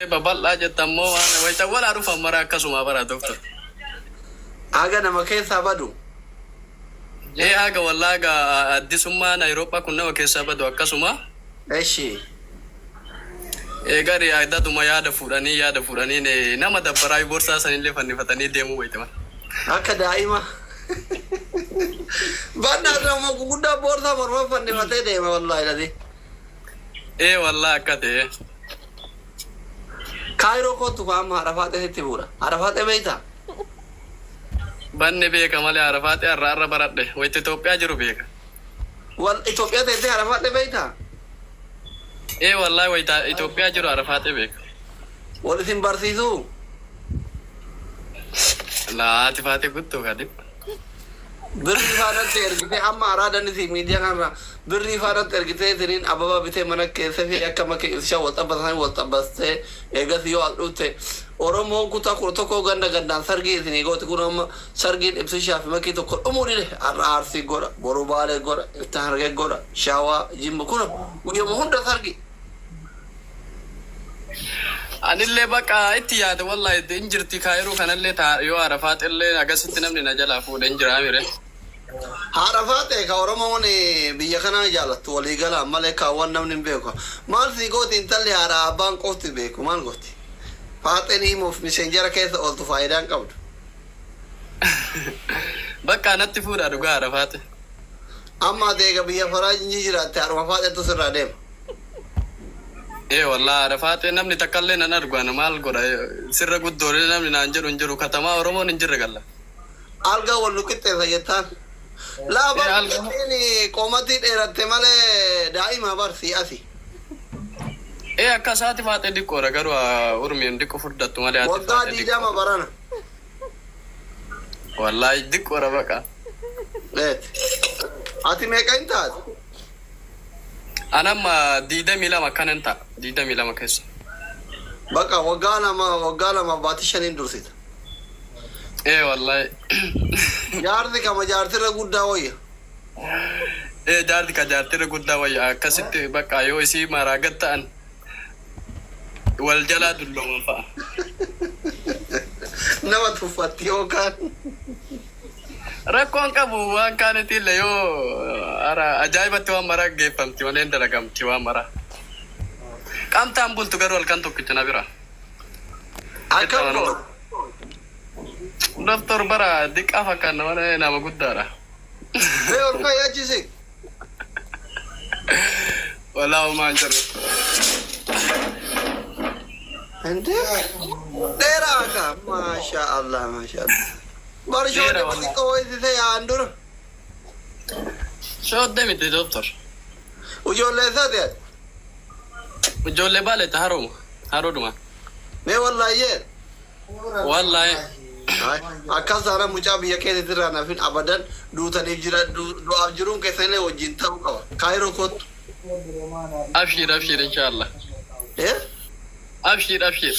Babal'aa jetta ammoo waan wayita walaa dhufan mara akkasuma bara doktor. Haga nama keessaa badu. Ee, haga wallaa haga addisummaan Awurooppaa kun nama keessaa badu akkasuma. Eshi. Ee, gari addaduma yaada fuudhanii nama dabbaraa borsaa sanillee fannifatanii deemuu wayitaman. Akka daa'ima. Bannaa nama guguddaa boorsaa morma fannifatee deema, wallaahi ladi. Ee, wallaa akka ta'e. Kaayiroo kootu ka amma haadha faaxee sitti fuudha. Haadha faaxee beektaa? Banne beeka malee haadha faaxee har'a har'a baradhe, wayita Itoophiyaa jiru beeka. Wal Itoophiyaa teessee haadha faaxee beektaa? Ee, wallaahi, wayita Itoophiyaa jiru haadha faaxee beeka. Wal isin barsiisuu? Laati faaxee guddoo kadhib. Birrii faanatti ergitee amma araadan isii miidiyaa kanarra birrii faanatti ergitee isiniin ababa bitee mana keessa fi akka makee ibshaa wal xabbasanii wal xabbastee, eegas yoo as dhufte Oromoon kutaa 11 ganda gandaan sargii isinii gooti. Kun amma sargiin ibsishaa fi makii tokko dhumuu dide. Har'a Arsii godha, boru Baalee godha, iftaan Harargee godha, Shawaa, Jimma, kun guyyuma hunda sargii. Anillee bakka itti yaade, wallahi hin jirti. Kaayiroo kanallee yoo haadha faaxellee agasitti namni na jalaa fuudhe hin jira mire. Haadha faaxee ka Oromoon biyya kanaa jaalattu walii galaan malee kaawwan namni hin beeku. Maal sii gooti intalli haadha abbaan qofti beeku, maal gooti? Faaxeen himuuf miseenjara keessa ooltu faayidaa hin qabdu. Bakka natti fuudha dhugaa haadha faaxe. Amma ati eega biyya faraajii jiraatte haadhuma faaxeetu sirraa deema. Ee, wallahi, haadha faaxee namni takkallee nan argu. Ana maal godha, sirra guddoolee namni naan jedhu hin jiru, katamaa Oromoon hin jirre galla. Algaa wal nu qixxeessa jettaan. Laa Ee, bar algaa. qixxeen qomatii dheeratte malee daa'ima bar sii asi. Ee, akka isaati faaxee diqqoodha garuu urmiin diqqo furdattu malee haati Waggaa faaxee 20 diqqoodha. Barana. Wallahi diqqoodha baqa. Leet. Ati meeqa hin taate? Anamma 22 akkanan ta'a, 22 keessa. Bakka waggaa 2, waggaa 2 baatii shaniin dursita. Ee, wallahi. Jaarsi kama jaartirra guddaa wayya. Ee, jaarti ka jaartirra guddaa wayya, akkasitti bakka yoo isii maraa gad ta'an wal jalaa dullooman fa'a. Nama tuffatti yookaan. Rakkoon qabu waan kaanitti illee yoo ara ajaa'ibatti waan maraa geeffamti malee hin dalagamti waan maraa. Qaamtaan bultu garuu halkan tokkicha na bira. Akkam godhu? Doktor bara diqqaa fakkaanna malee nama guddaadha. Mee ol ka'ii achi siq. Walaa homaa hin jiru. Inde dheeraa akka maasha Allah, maasha Allah. Bar Dheeraa shoodde walaa. xiqqoo wayisise yaa'an dura. Shoodde miti, doktor. Ijoollee isaati ati. Ijoollee baaleetta, harooma. Haroodhuma. Mee wallaayyee. Wallaahi. Akkas taanaan mucaa biyya keessa irraa nafin abadan duutaniif jira, du'aaf jiruun keessanillee wajjin ta'uu qaba. Kaayiroo kottu. Abshir, abshir, inshallah. Eh? Abshir, abshir.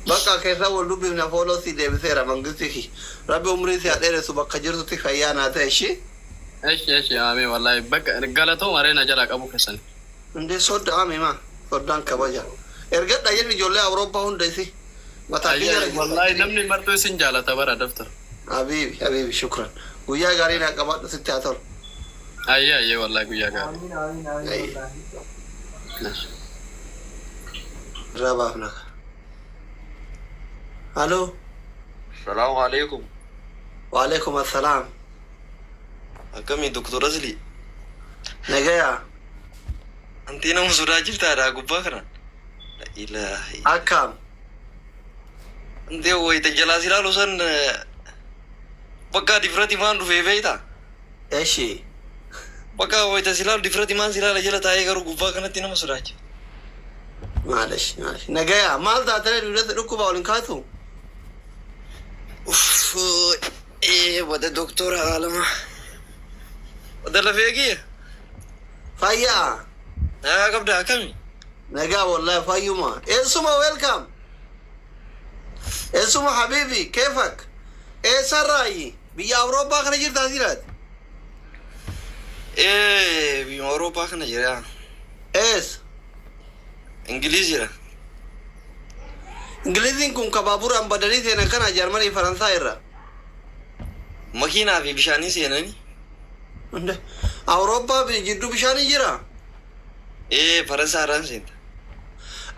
Bakka keessa wal dubbifna, follow si deebiseera mangisti ki. Rabbi umrii si haa dheeressu, bakka jirtutti fayyaa naa ta'e ishii. Eshi, eshi, amee, wallahi bakka galatoo maree na jalaa qabu keessan. Indee sodda ame maa soddaan kabaja. Ergadha jenni ijoollee Awurooppaa hunda isi. Mataa kiyya Ayya, wallahi namni martuu isin jaalata bara, daftar. Habiibi, habiibi, shukran. Guyyaa gaarii naa qabaadhu, sitti haa tolu. Ayya, ayya, wallahi guyyaa gaarii. Amiin, amiin, amiin. Ayya. Wallaahi. Irraa baafna. Halo. Salaamu alaikum. Waalaikum assalaam. Akkamii, Doktor Asli? Nagayaa. Antii nama sodaachiftaadha gubbaa kana. La ilaaha illa. Akkam? Antee wayita jalaa si ilaalu san bakka difrati maan dhufee beektaa? Eshi. Bakka wayita si ilaalu difrati maan si ilaala jala taa'ee, garuu gubbaa kanatti nama sodaachifta. Maalish, maalish. Nagayaa. Maal taatee duudatti dhukkuba waliin kaatu? Uff, wada doktora alama. Wada lafee kiyya. Fayyaa. Nagaa qabda, akkami? Nagaa, wallahi fayyuma. Eessuma, welcome. Eessuma, habibi, keefak? Eessarraayi? Biyya Awurooppaa kana jirtaa silaati? Biyya Awurooppaa kana jira. Eessa? Ingiliz jira. Ingiliziin kun ka baaburaan badanii seenan kana Jarmanii Faransaay irraa. Makiinaa fi bishaanii seenanii. Inde Awurooppaa fi jidduu bishaanii jira. Ee, Faransaay irraan seenta.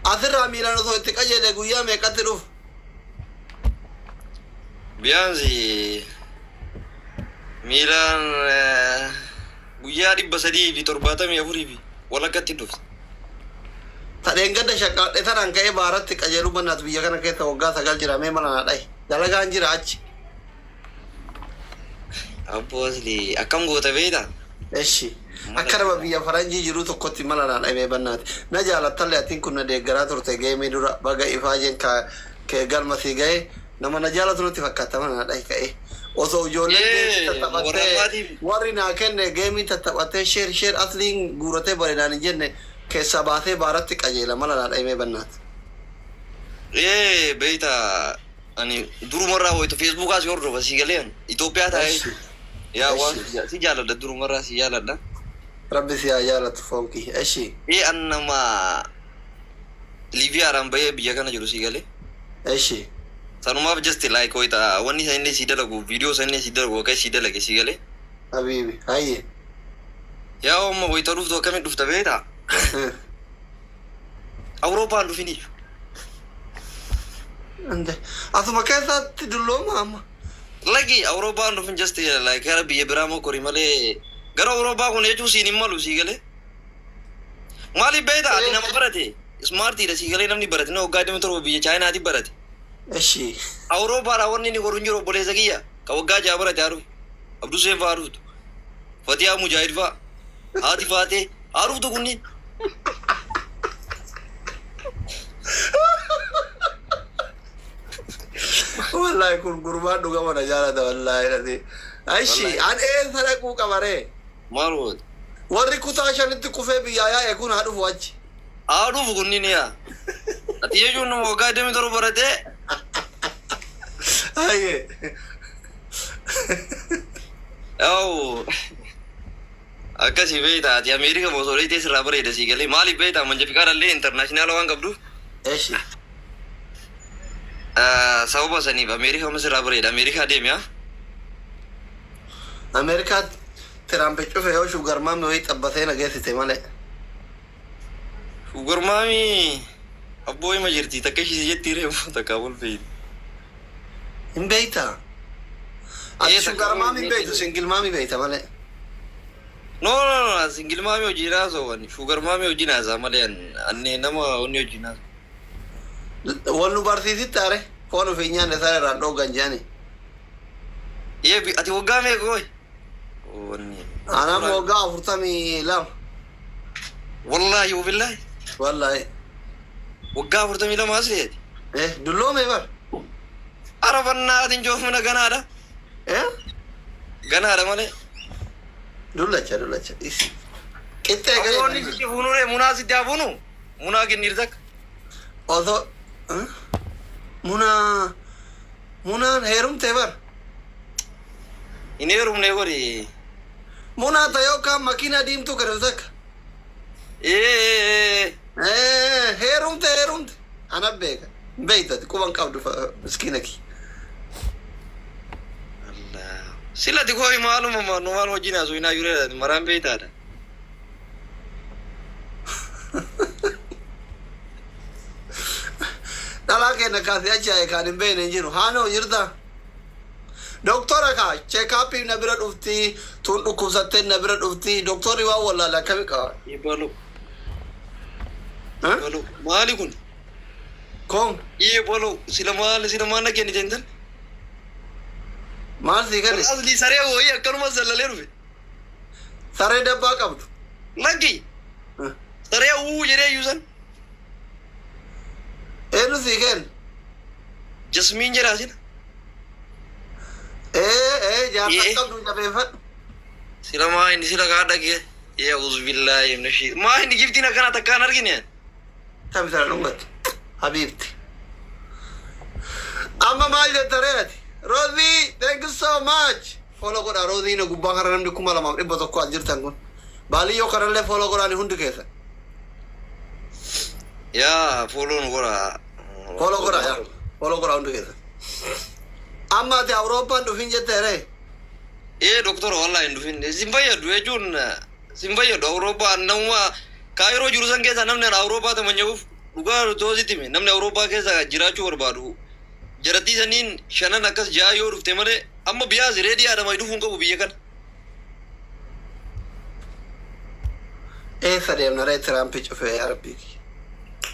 Asirraa miilaan osoo itti qajeele guyyaa meeqatti dhufu? Biyaansi miilaan guyyaa 374 fi walakkatti dhufte. Tadheen gadda shaqqaadhe tanaan ka'ee baaratti qajeeluu bannaatu biyya kana keessa waggaa 9 jira mee mala naa dhahi. Dalagaan jira achi. Abboo asli akkam goota beektaa? Eshi. Akka nama biyya faranjii jiruu tokkotti mala naa dhahi mee bannaati. Na jaalattallee atiin kun na deeggaraa turte geemii dura baga ifaajeen ka kee galma sii ga'e nama na jaalatu natti fakkaata mala naa dhahi ka'ee. Osoo ijoolleen geemii Ee, tattaphattee warra warri naa kenne geemii tattaphattee sheer sheer asliin guuratee bareedaan hin jenne keessaa baasee baaratti qajeela mala naa dhahi mee bannaati. Ee, beektaa ani durumarraa wayitu Feesbuukaa si hordofa si galee ani Itoophiyaa taa'ee Eshi. yaa waan Eshi. si jaaladha, durumarraa si jaaladha. Rabbi si haa jaalatu foon kiyya. Eshi. Ee, an nama Liibiyaadhaan bahee biyya kana jiru si galee. Eshi. Sanumaaf just like wayita wanni isa inni si dalagu, viidiyoo isa inni si dalagu akka si dalage si galee. Habiibi. Hayye. Yaa amma wayita dhuftu akkamitti dhufta beektaa? Awurooppaan dhufiniif. Ande. Asuma keessatti dullooma amma. Lagi Awurooppaan dhufin, just like gara biyya biraa mokori malee gara Awurooppaa kun jechuun siin hin malu si galee. Maaliif beektaa, ati nama barate smartiidha si galee, namni barate nama waggaa 27 biyya Chaayinaatti barate. Eshi. Awurooppaadhaa wanni inni godhu hin jiru, obboleessa kiyya ka waggaa 6 barate haa dhufu. Abduseen fa'aa dhuftu. Fatiyaa Mujaahid fa'aa. Haati faatee haa dhuftu kunniin. Wallahi kun gurbaan dhugama na jaalata wallahi dhati. Eshi. Wallahi. An eessa dhaquu qabaree? Maal goota? Warri kutaa 5tti kufee biyyaa yaa'e kun haa dhufu achi. Haa dhufu kunniin yaa. Ati jechuun nama waggaa 27 baratee. Hayye. Yaa'u akkasii beektaa, ati Ameerika osoo dheeyitee sirraa bareeda sii galee, maaliif beektaa, manja fiqaadhallee international waan qabduuf. Eshi. Sababa saniif Ameerika amma sirraa bareeda, Ameerikaa deemi haa. Ameerikaatti Tiraamp cufe yoo sugar mommy wayii xabbatee na geessite malee. Sugar mommy abboo hima jirti takka ishii jetti reefu takka wal feeti. Hin beektaa? Ati Ee, takka sugar mommy wal beektu, single mommy beekta malee. No, no, no, single mommy hojii naasoo, sugar mommy hojii naasaa malee anne nama onni hojii naasa. Wal nu barsiisitti are foon ofii nyaanne sana irraan dhooggan jedhani. Ee, ati waggaa meeqa qoy? Wanni. Anaan waggaa 42. Wallaahi wabillaahi. Wallaahi. Waggaa 42 as ta'eeti. Eh, dulloome bar. Arafannaa atiin joofmina ganaadha. Eh? Ganaadha malee. Dullacha dullacha dhisi. Qixxee Abboonni gadi. sitti fuunure munaa sitti haa fuunu. Munaa kenniir takka. Osoo eh? Munaa munaan heerumtee bar. Hin heerumne godhi. Munaa ta yookaan makiinaa diimtuu kennu takka. Ee. Eh, heerumte heerumte. Ana beeka. Beeytati quban qabdu miskiina kiyya. Allah. Sila ti kooyi maaluma nu maal wajjin haasoo hinaa yureedha maraan beeytaadha. Dhalaa keenya kaasee achi yaa'e kaan hin beekne hin jiru. Haanoo jirta? Doktora kaa check-upii na bira dhufti, tun dhukkubsattee na bira dhufti. Doktorri waan wallaale akkami qaba? Ibalu. Eh? Ibalu. Maali kun? Koom Ibalu. Sila maali, sila maal na kennite intal? Maal sii kenne? Asli saree wayii akkanuma zallalee dhufe. Saree dabbaa qabdu. Lakki. Eh? Saree uu jedhee iyyuu san. Eenyu sii kenne? Jasmiin jedhaa sila. Ee ee, jaarsa Ee. qabdu jabeeffadhu. Sila maa inni sila kaa dhagee. Yaa uzubillahi min shi. Maa inni giftiin akkana takkaan argine. Tabi sana dhungattu. Habiibti. Amma maal jetta ree ati? Roozii, thank you so much. Follow godhaa Roozii na gubbaa kana namni 2100 as jirtan kun. Baaliyyoo kanallee follow godhaani hundi keessa. Yaa, follow nu godha. Follow godhaa yaa. Follow godhaa hundi keessa. Amma ati Awurooppaan dhufin jettee ree? Ee doktora, wallahi hin dhufin, sin fayyadu jechuun sin fayyadu. Awurooppaa namuma Kaayiroo jiru san keessa namni Awurooppaa tamanya'uuf dhugaa toositti hime. Namni Awurooppaa keessa jiraachuu barbaadu jarattii saniin shanan akkas ja'a yoo dhufte malee amma biyyaas reedii aadama dhufuu hin qabu biyya kana. Eessa deemna ree, Tiraampi cufee, yaa rabbii?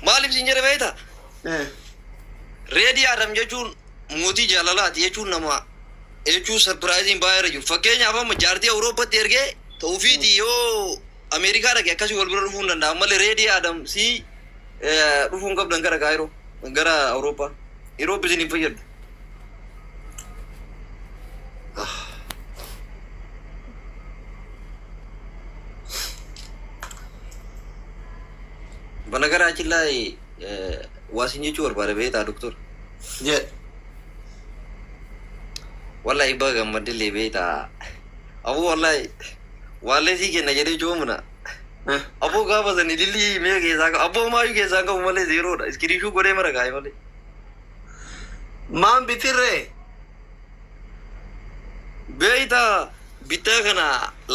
Maaliif sin jedhe beektaa? Reedii Aadam jechuun mootii jaalalaati jechuun nama jechuun surpriseiin baay'ee irra jiru. Fakkeenyaaf, amma jaartii Awurooppaatti ergee ta'uufiiti yoo Ameerikaa dhaqe akkasii wal bira dhufuu hin danda'an malee Reedii Aadam si dhufuu hin qabdan gara Kaayiroo, gara Awurooppaa. Europe isin hin fayyadu. በነገራችን ላይ waa sin jechuu barbaada beektaa, doktor? Jedhe. Wallahi baga gammaddillee beektaa. Aboo, wallahi waallee sii kenna jedhee joomuna. Aboo, gaafa sani lillii mee keessaa qabu, aboo maayyuu keessaa qabu malee zeroodha. Screenshot godhee mara kaa'e malee. Maan bitirree? Beektaa, bittaa kana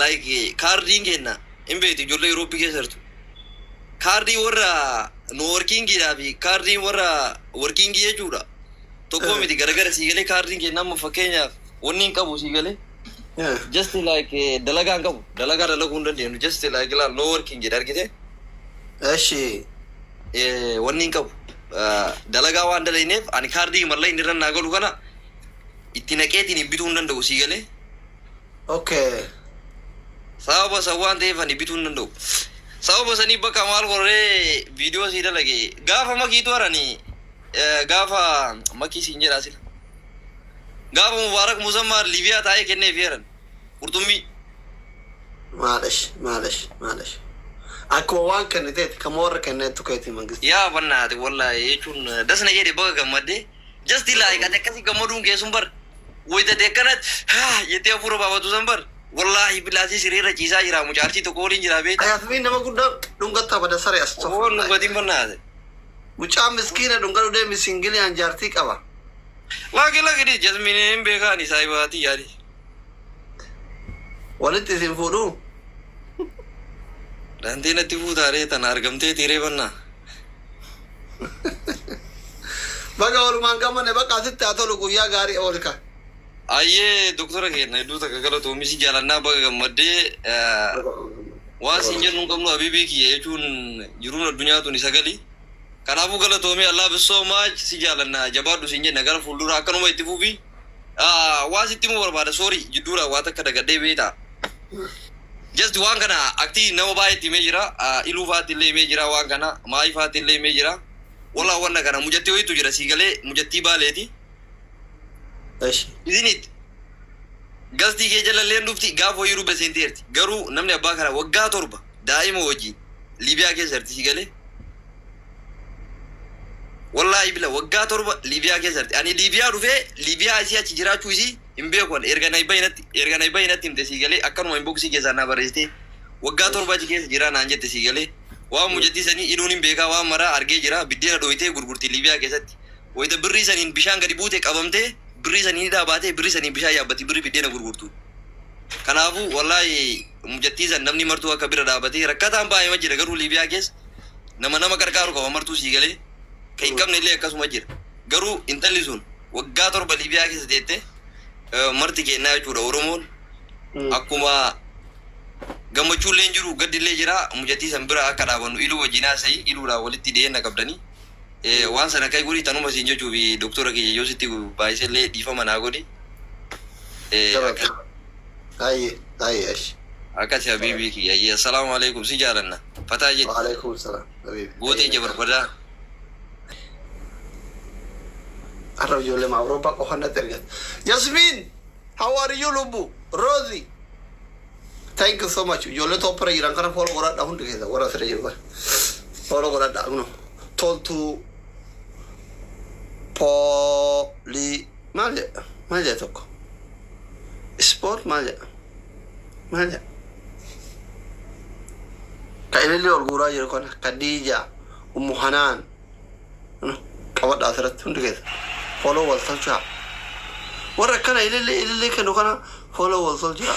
like kaardiin kenna hin beektu ijoollee Yurooppii keessa jirtu. Kaardii warra no workingiidhaa fi kaardiin warra workingii jechuudha. Tokko miti, garagara sii galee. Kaardiin kenna amma fakkeenyaaf wanni hin qabu sii galee. Just like dalagaa hin qabu. Dalagaa dalaguu hin dandeenyu. Just like ilaal, no working jedhe, argite? Eshi. Wanni hin qabu. Dalagaa waan dalayneef ani kaardii malla inni irra naa galu kana itti naqeetiin hin bituu hin danda'u sii galee. Sababa san waan ta'eef ani bituu hin danda'u. Sababa sanii bakka maal qorree viidiyoo sii dalage gaafa makiitu harani, gaafa makii siin jedhaa sila. Gaafa Mubaarak Musammaa Liibiyaa taa'ee kennee fi heran qurxummii. Maalesh, maalesh, maalesh. Akkuma waan kenniteeti kama warra kenneettu keetii mangisti. Yaa bannaati, wallahi jechuun dasna jedhe, baga gammaddee. Just like ati akkasii gammaduun keessun bar wayita akkanatti haa jettee hafuura baafatu san bar, wallahi bilaasii sireerra ciisaa jira, mucaartii tokko waliin jira beektaa. Yasmiin nama guddaa dhungattaa bada saree as. Oon dhungatiin bannaate. Mucaa miskiina dhungadhu deemi, singiliyaan jaartii qaba. Laaki laaki, Jasmiin hin beekaani, saayibaatii yaadi. Walitti isin fuudhuu? Daantee natti fuutaaree tana argamtee tiiree bannaa. Baga walumaan gammanne, bakka asitti haa tolu, guyyaa gaarii oolka. Ayyee doktora keenya, hedduu takka galatoomisi, jaalannaa, baga gammaddee. Waan siin jennu hin qabnu, habiibii kiyya, jechuun jiruun addunyaa tuni sagali. Kanaafuu galatoomii, Allah so much, si jaalanna, jabaadhu siin jenna, gara fuuldura akkanuma itti fufi. Waa sitti himuu barbaada, sorry, jidduudha waa takka dagadhee beektaa. Just waan kana aktii nama baay'eetti himee jira. Iluu faatti illee himee jira waan kana. Maayii faatti illee himee jira. Walaa wanna kana mujattii wayiitu jira sii galee, mujattii baaleeti. Eshi. Isinit gastii kee jala illee dhufti, gaafa wayii rube seenteerti. Garuu namni abbaa kana waggaa 7 daa'ima wajjin Liibiyaa keessa jirti si galee. Wallaahi bila waggaa 7 Liibiyaa keessa jirti. Ani Liibiyaa dhufee Liibiyaa isii achi jiraachuu isii hin beeku. Ani erga na bayinatti himte sii galee, akkanuma inboxii keessaa naa barreessitee waggaa 7 achi keessa jira naan jette sii galee. Waan mujattii sanii iluun hin beekaa, waan maraa argee jira, biddeena dhoyitee gurgurti Liibiyaa keessatti. Wayita birrii saniin bishaan gadi buute qabamtee, birrii saniin hidhaa baatee, birrii saniin bishaan yaabbatti, birrii biddeena gurgurtu. Kanaafuu wallaahi mujattii san namni martuu akka bira dhaabatee, rakkataan baay'ee jira, garuu Liibiyaa keessa nama nama qarqaaru qaba martuu sii galee, kan hin qabne illee akkasuma jira. Garuu intalli sun waggaa 7 Liibiyaa keessa teette, marti kennaa jechuudha. Oromoon akkuma gammachuullee hin jiru, gaddillee jira, mujattii san bira akka dhaabannu iluu wajjin haasa'ii, iluudhaan walitti dhiyeenya qabdanii. Waan sana kai godhi, tanuma siin jechuu fi doktora kiyya, yoo sitti baay'isellee dhiifama naa godhi. Ayyee, ayyee, ashi. Akkasi habiibii kiyya. Ayyee, assalaamu alaikum, si jaalanna. Fataa jedhi. Waalaikum salaam. Habiibi. Gootee ija barbadaa. Har'a ijoollee Awurooppaa qofa natti ergate. Jasmine, how are you, lubbu? Rosie. Thank you so much. Ijoollee toppara jiran kana follow godhadha hundi keessa, warra asirra jiru kana. Follow godhadha. Kuno. Toltuu poolii maal jedha? Maal jedha tokko? Sport maal jedha? Maal jedha? Ka ililli ol guuraa jiru kana Khadija, Ummu Hanaan. Kuno. Qabadhaa asirratti hundi keessa. Follow wal tolchaa. Warra akkana ilillee ilillee kennu kana follow wal tolchaa.